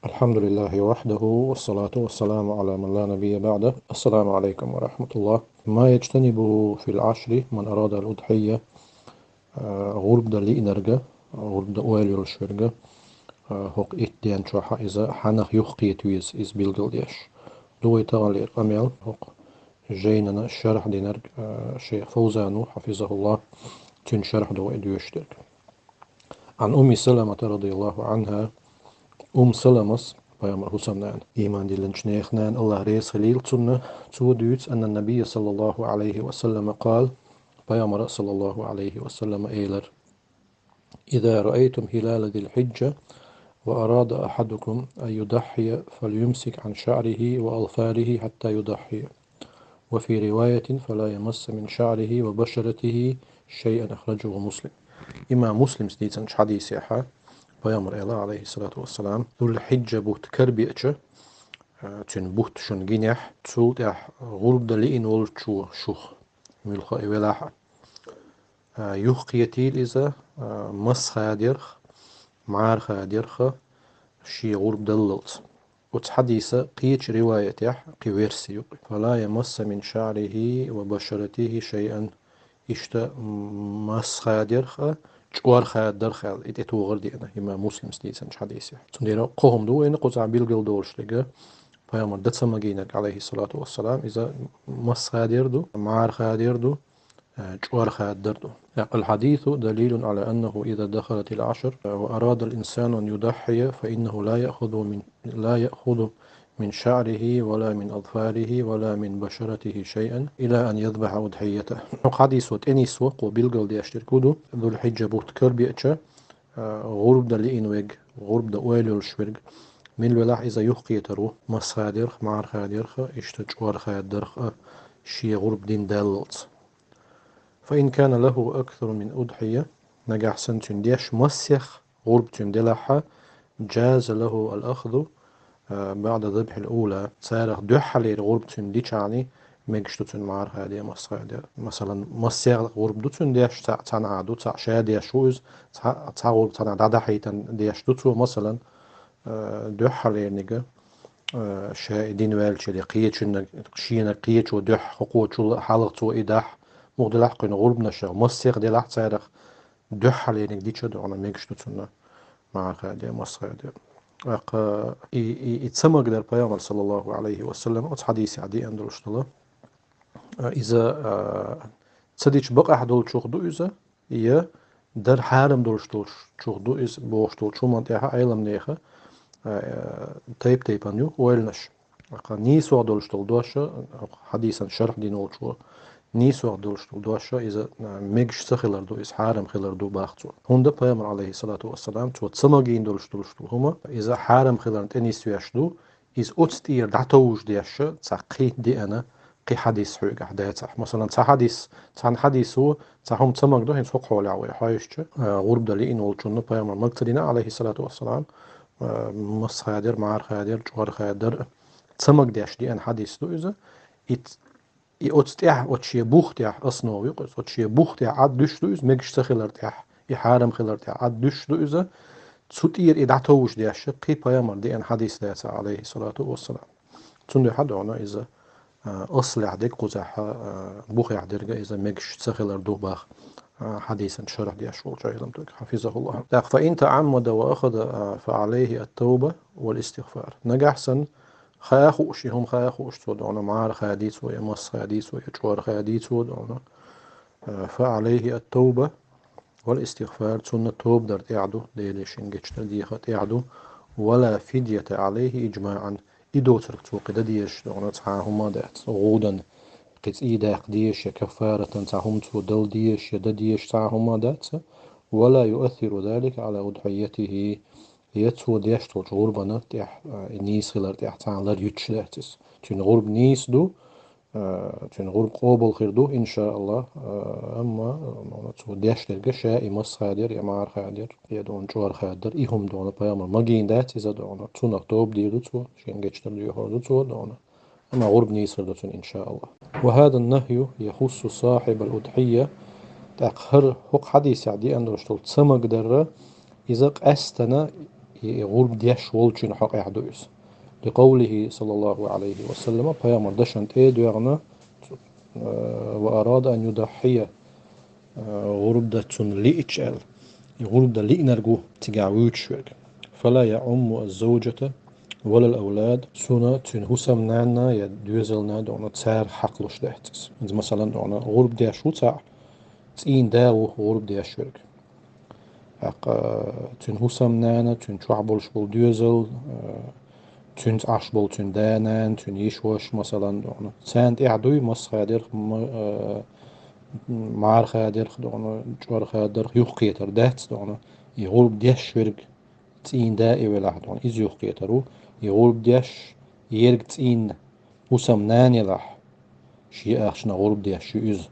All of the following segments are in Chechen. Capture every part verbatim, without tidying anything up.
الحمد لله وحده، والصلاة والسلام على من لا نبي بعده. السلام عليكم ورحمة الله. ما يجتنبه في العشر من أراد الأضحية. А, гӀурба дан лиънарга, гӀурба дан ойла йолуш верга, а, хӀокху итт ден чохь иза хьанах юхкхета веза, иза билгалдеш. Ду вай таханлера къамел хӀокху жайнана шархь динарг, а, шайх Фавзан ву, хьафизахуллах, цуьнан шархь ду вай доьшуш дерг. عن أم سلمة رضي الله عنها. Умму Саламас, пайхамар хӀусамнана, ийман диллинчу нехан нана, Аллах реза хилийла цунна, цо дуьйцу, أن النبي صلى الله عليه وسلم قال, пайхамара, саллаллаху Ӏалайхи ва саллама, элира: إذا رأيتم هلال ذي الحجة وأراد أحدكم أن يضحي فليمسك عن شعره وأظفاره حتى يضحي. وفي رواية: فلا يمس من شعره وبشرته شيئا. أخرجه مسلم. Имам Муслимс дийцинчу хьадисехь, пайхамар эла, Ӏалайхиссалату вассалам, Зулхьиджа бутт карабеача, а, цуьнан бутт шуна гинехь, цул тӀаьхьа гӀурба дан лиъна волчо шух, муьлхха а велахь а, а, юхкхетийла иза, а, масхадерх, мархадерх, шен гӀурба даллалц. Оцу хьадисан кхечу риваятехь кхин верси ю: فلا يمس من شعره وبشرته شيئا. Иштта, м, масхадерх а, чкъор хадарх аьлла, и тӀетохар деана, имам Муслимс дийцинчу хьадисехь. Цундела кхо хӀума ду вайна кхузахь билгалдолуш дерг. Пайхамар дан ца магийнарг, Ӏалайхиссалату вассалам, иза масхадер ду, мархадер ду, э, чкъор хадар ду. الحديث دليل على أنه إذا دخلت العشر وأراد الإنسان أن يضحي فإنه لا يأخذ من، لا يأخذ من شعره ولا من أظفاره ولا من بشرته شيئا إلى أن يذبح أضحيته. Хьадисо тӀенисво, кхо билгалдеш дерг хӀун ду, Зулхьиджа бутт карабеача, а, гӀурба дан лиъна верг, гӀурба дан ойла йолуш верг, мила велахь иза юхкхетар ву, масхадерх, мархадерх а, иштта чкъор хадарх а, шен гӀурба дина даллалц. فإن كان له أكثر من أضحية, нагахь санна цуьнан деш массех гӀурба цуьнан делахь а, جاز له الأخذ, а, بعد الذبح الأولى. Царах дуьххьалера гӀурба цуьнан дичахьана мегаш ду цуьнан мархаде, масхаде. Масалан, массех гӀурба ду цуьнан деш, цхьаъ цхьаьна а ду, цхьаъ ша деш ву иза, цхьаъ, цхьа гӀурба цхьаьна дӀадахьийтина деш ду цо, масалан, а, дуьххьалерниг, а, ша и дина ваьллачул я кхечунна, шена кхечо дуьхьа хӀокхочул а хьалха цо и дахь, муха делахь кхуьнан гӀурбанашах, массех делахь царах, дуьххьалерниг дича дуьхьал мегаш ду цунна мархаде, масхаде. ТӀаккха и, и, и ца магадара пайхамар, саллаллаху Ӏалайхи ва саллам, оцу хьадисехь деана долуш долу, а, иза, а, ца дича бакъахь долчух ду иза, я дар хьарам долуш долчух ду иза бохуш долчу хӀуманна тӀехь Ӏеламнехан, а, тайп-тайпана ю ойланаш. Нийсо долуш долу дош, хьадисан шарх дина волчо, нийсо долуш долу дош, иза, а, мегаш ца хилар ду, иза хьарам хилар ду, бах цо. ХӀунда пайхамар, Ӏалайхиссалату вассалам, цо ца магийна долуш долуш долу хӀума, иза хьарам хиларна тӀе нисвеш ду, иза оцу тӀера дӀатовжа деш, цхьа кхин деана, кхин хьадис хьоьгахь дацахь. Масалан, цхьа хьадис, цхьана хьадисо, цхьа хӀума ца магадо, хӀинца хӀокху хьолехь вай хьаьжча, а, гӀурба дан лиъна волчунна пайхамар мага ца дина, Ӏалайхиссалату вассалам, а, масхадер, мархадер, чкъор хадар, ца магадеш деана хьадис ду иза. И, и оцу тӀехь, оцу шен бух тӀехь, основа ю иза, оцу шен бух тӀехь Ӏад дуьш ду иза, мегаш ца хилар тӀехь, и хьарам хилар тӀехь Ӏад дуьш ду иза, цу тӀера и дӀатовжа деш, кхин пайхамар деана хьадис дацахь, Ӏалайхиссалату вассалам. Цундела хьадогӀна иза, а, аслехь дерг кхузахь, а, бухехь дерг иза мегаш ца хилар ду бах, а, хьадисан шарх деш волчу Ӏеламстага, хьафизахуллах. ТӀаккха: فإن تعمد وأخذ, а, فعليه التوبة والاستغفار. Нагахь санна, хаа хууш, и хӀума хаа хууш цо догӀна, марха дийцо я, масха дийцо я, чкъор ха дийцо догӀна, а, فعليه التوبة والاستغفار, цунна тоба дар тӀехь ду, Деле шен гечдар деха тӀехь ду, ولا فدية عليه إجماعا. И доцург цо кхин дан дезаш догӀна цхьа а хӀума дац. ГӀудан кхин цӀий даккха дезаш я, каффаратан цхьа хӀума цо дала дезаш я, дан дезаш цхьа а хӀума дац. ولا يؤثر ذلك على أضحيته. Я цо деш долчу гӀурбана тӀехь, а, и нийса хилар тӀехь цхьа а лар юьтуш дац иза. Цуьнан гӀурба нийса ду, а, цуьнан гӀурба къобал хир ду, иншааллах, а, амма, а, цо деш дерг ша и масха дер, я марха дер, я догӀна чкъор ха дер, и хӀума догӀна пайхамар магийна дац иза догӀна. Цунах тоба дийр ду цо, шен гечдар доьхур ду цо догӀна. Амма гӀурба нийса хир ду цуьнан, иншааллах. وهذا النهي يخص صاحب الأضحية. ТӀаккха хӀара хӀокху хьадисехь деана долуш долу ца магадар, иза къаьстина и, и гӀурба деш волчун хьокъехь ду иза. Ликъавлихи, саллаллаху алейхи ва саллама, пайхамар дашан тӀе а доьгӀна, э, ва арада ан юдаххия, э, гӀурба дан цунна лиъча аьлла. И гӀурба дан лиънарг ву цигахь вуьйцуш верг. Фала яъумму аз-завжата валал авлад, цунна, цуьнан хӀусамнанна я доьзална догӀна цара хьакхалуш дац иза. Иза, масалан, догӀна гӀурба деш ву цхьаъ, цӀийнан да ву гӀурба деш верг. ТӀаккха цуьнан хӀусамнана, цуьнан чохь болуш болу доьзал, э, цуьнца Ӏаш болу цуьнан да-нана, цуьнан йиша-ваша, масалан, догӀна. Царна тӀехь дуй, масхадерх, ма-, э, мархадерх, догӀна, чӀорхадерх юхакхетар дац, догӀна. И гӀурба деш верг цӀийнан да и велахь, догӀна, иза юхакхетар ву. И гӀурба деш ерг цӀийнан хӀусамнана елахь, шен ахчанах гӀурба деш ю иза.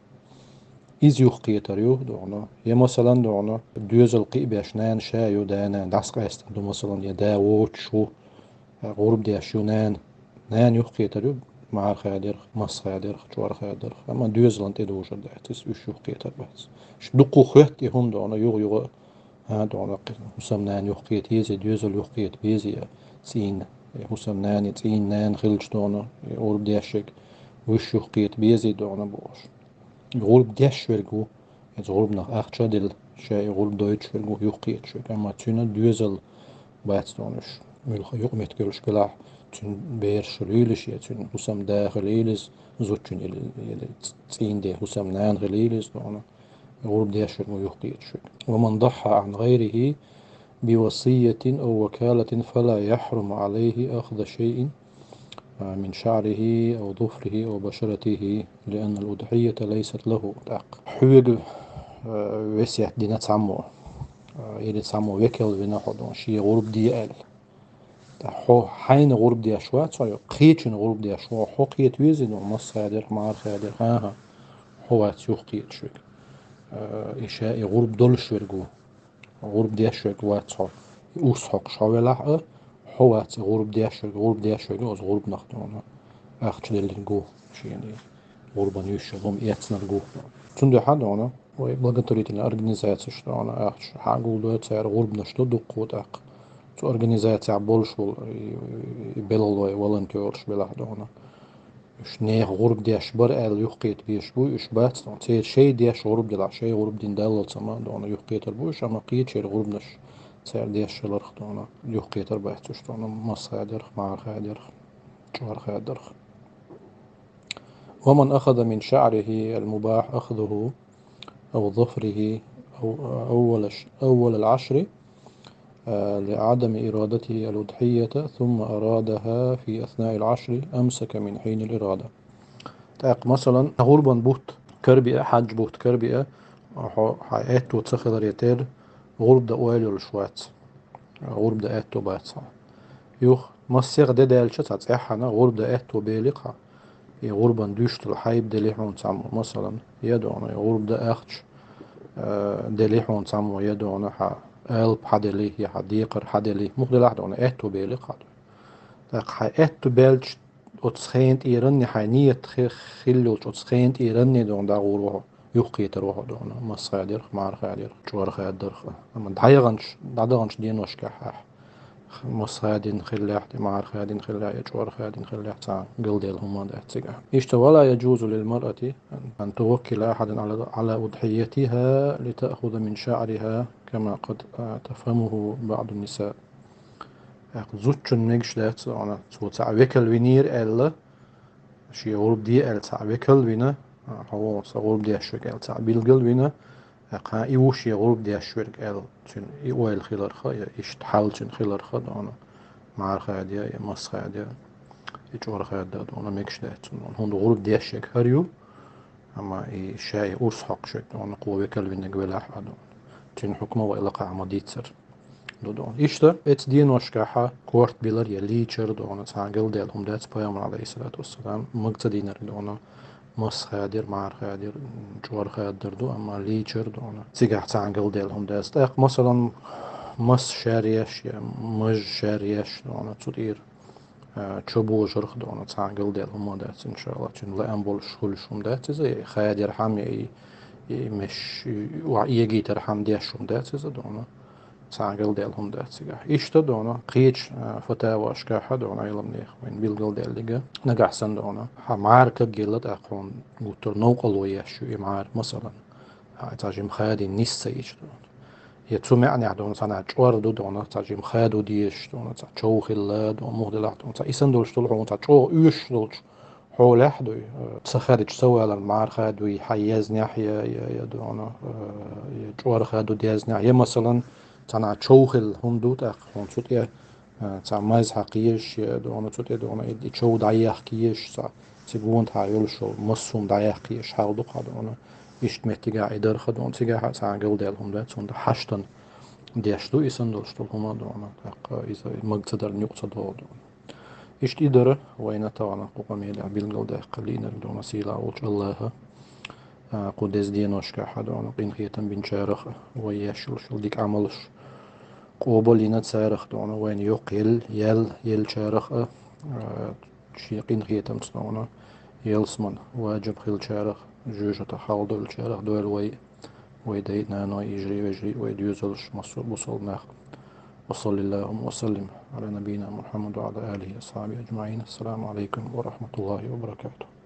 Иза юхакхетар ю, догӀна. Я, масалан, догӀна, доьзал кхиъ беш нана ша ю, да-нана дӀасакъаьстина ду, масалан, я да воцуш ву, гӀурба деш ю нана. Нана юхакхетар ю мархадерх, масхадерх, чӀорхадерх. Амма доьзална тӀедужур дац иза, уьш юхакхетар бац. Ш-, дуккха хоьтту и хӀума, догӀна, юха-юха а, догӀна, хӀусамнана юхакхета еза, доьзал юхакхета беза, я цӀийнан, я хӀусамнана, я цӀийнан нана хилча, догӀна, я гӀурба деш верг, уьш юхакхета беза, догӀна, бохуш. ГӀурба деш верг ву, иза гӀурбанах ахча а делла, ша и гӀурба дойтуш верг ву, юхакхеташ верг. Амма цуьнан доьзал бац, догӀна, уьш. Муьлхха юкъаметтиг йолуш белахь, цуьнан бераш хилийла иза, я цуьнан хӀусамда хилийла иза, зудчун или, или цӀийнан ден хӀусамнана хилийла иза, догӀна. ГӀурба деш верг ву, юхакхеташ верг. Ва ман даххьа Ӏан гӀайрихи би васийятин ав вакалатин фала яхьруму Ӏалайхи ахзу шайин, а, мин шаӀрихи ав зуфрихи ав башаратихи, лианна ал-удхьийята лайсат лаху. ТӀаккха хьоьга, а, весет дина цхьаммо, а, или цхьаммо векал вина хьо, догӀна, шен гӀурба де аьлла. ТӀаккха хьо хьайна гӀурба деш вац хьо, кхечунна гӀурба деш ву, хьо кхета везий, догӀна, масхадерх, мархадерх, хӀан-хӀа, хьо вац юхакхеташ верг. Э, и ша и гӀурба долуш верг ву. ГӀурба деш верг вац хьо. И урс хьокхуш хьо велахь а, хьо вац и гӀурба деш верг, гӀурба деш верг оцу гӀурбанах, догӀна, ахча деллинг ву шена. ГӀурбан юьсшал хӀума эцнарг ву. Цундела, догӀна, вай благотворительная организацияш, догӀна, ахча хьагулдой, цара гӀурбанаш ду дуккха, тӀаккха цу организацехь болуш болу и, и белхалой, волонтёраш белахь, догӀна, уьш нехан гӀурба деш бара аьлла юхакхета безаш буй, уьш бац, догӀна. Церан шайн деш гӀурба делахь, шайн гӀурба дина даллалц ма, догӀна, юхакхетар бу уьш, амма кхечеран гӀурбанаш цара деш хиларх, догӀна, юхакхетар бац уьш, догӀна, масхадерх, мархадерх, чӀорхадерх. ومن أخذ من شعره المباح أخذه أو ظفره أو أول ش-، أول العشر، آه، لعدم إرادته الأضحية ثم أرادها في أثناء العشر أمسك من حين الإرادة. ТӀаккха, масалан, гӀурбан бутт карабиа, хьаьж бутт карабиа, хьо, хьан аьтто ца хиларе терра, гӀурба дан ойла йолуш вац. ГӀурба дан аьтто бац хьан. Юха, массех де даьлча, цхьа цӀеххьана гӀурба дан аьтто бели хьан. И гӀурбан дуьштал хьайба дели хьуна цхьаммо, масалан, я, догӀна, и гӀурба дан ахча, э, дели хьуна цхьаммо, я, догӀна, хьан алапа хьадели, я хьан декхар хьадели, муха делахь, догӀна, аьтто бели хьан. ТӀаккха хьайн аьтто баьлча, оцу хенан тӀеранне, хьайн ният хи-, хилла йолчу оцу хенан тӀеранне, догӀна, дӀагӀур ву хьо, юхакхетар ву хьо, догӀна, масхадерх, мархадерх, чӀорхадерх. Амма дӀаяханчу, дӀадаханчу деношкахь ахь масхадина хиллехь, тӀе мархадина хиллехь, я чӀорхадина хиллехь, цхьа галдаьлла хӀума дац цигахь. Иштта, ولا يجوز للمرأة أن توكل أحدا على، على أضحيتها لتأخذ من شعرها كما قد، آه، تفهمه بعض النساء. ТӀаккха зудчун мегаш дац, догӀна, цо цхьаъ векал винера аьлла, шен гӀурба де аьлла цхьаъ векал вина, а, хьо ву сан гӀурба деш верг аьлла цхьаъ билгал вина, а, кхана и ву шен гӀурба деш верг аьлла, цуьнан и ойла хиларх, я иштта хьал цуьнан хиларх, догӀна, мархаде, я масхаде, я чӀорхаде, догӀна, мегаш дац цунна. ХӀунда гӀурба деш верг хӀара ю, амма и ша и урс хьокхуш верг, догӀна, кхо векал винарг велахь а, догӀна, цуьнан хьукма вай лакхахь ма-дийццара. Ду, ду. Иштта, эцу деношкахьа корта билар я лийчар, догӀна, цхьа галдаьлла хӀума дац, пайхамар, алейхиссалату вассалам, мага ца дийнарг, догӀна, масхадер, мархадер, чӀорхадер ду, амма лийчар, догӀна, цигахь цхьа галдаьлла хӀума дац. ТӀаккха, масалан, мас шаръеш я маж шаръеш, догӀна, цу тӀера, а, чо божарх, догӀна, цхьа галдаьлла хӀума дац, иншалла, цуьнан лаам болуш хуьлуш хӀума дац иза, и хадер хьама, и, и меш, и, ва эгийтар хьама деш хӀума дац иза, догӀна. Цхьа галдаьлла хӀума дац цигахь. Иштта дона, кхечу, а, фатавашкахь дона, Ӏеламнеха вайна билгалдаьлларг, нагахь санна дона, хьан мӀара кагъелла тӀаккха хьуна гуттар а новкъарло еш ю и мӀара, масалан, хьан цхьа жима хадийна нис ца йича дона. Я цу маьӀнехь дона, цхьанхьа чӀор ду дона, цхьа жима хадо дезаш дона, цхьа чов хилла дона, муха делахь дона, цхьа и санна долуш долу хьуна, цхьа чӀогӀа оьшуш долчу хьолехь а дуй, э, ца хадича ца валар мӀара хадо, хьан езнехь я, я, я дона, э, я чӀор хадо дезнехь, я, масалан, цхьанхьа чов хилла хӀума ду тӀаккха хьуна цу тӀе, э, цхьа маза хьан кхезаш, я дона цу тӀе дона, и, и чов дӀаехка езаш, цхьа цига вонтахьа йолуш йолу массо а хӀума дӀаехка езаш хьал ду-кх хьан дона. Иштта меттигехь и дарх а дона, цигахь а цхьа галдаьлла хӀума дац, цунна хьаштана деш ду и санна долуш долу хӀума дона, тӀаккха иза мага ца дарна юкъа ца догӀу дона. Иштта и дара вайна тахана кху къамелехь билгалдаьккхина лиънарг дона сийлахь волчу Аллаха, а, кху деза деношкахь а дона къинхетам бинчарах а, вай еш йолуш йолу дика Ӏамалш къобал йина царах дона, вайна йоккха ял, ял еллачарах а, а, шен къинхетамца дона ялсаман ваджиб хиллачарах, жоьжахатех хьалхадевллачарах дойла вай, вай дай, наной, йижарий, вежарий, вай доьзалш, массо а бусалба нах. وصل اللهم وسلم على نبينا محمد وعلى آله وأصحابه أجمعين. السلام عليكم ورحمة الله وبركاته.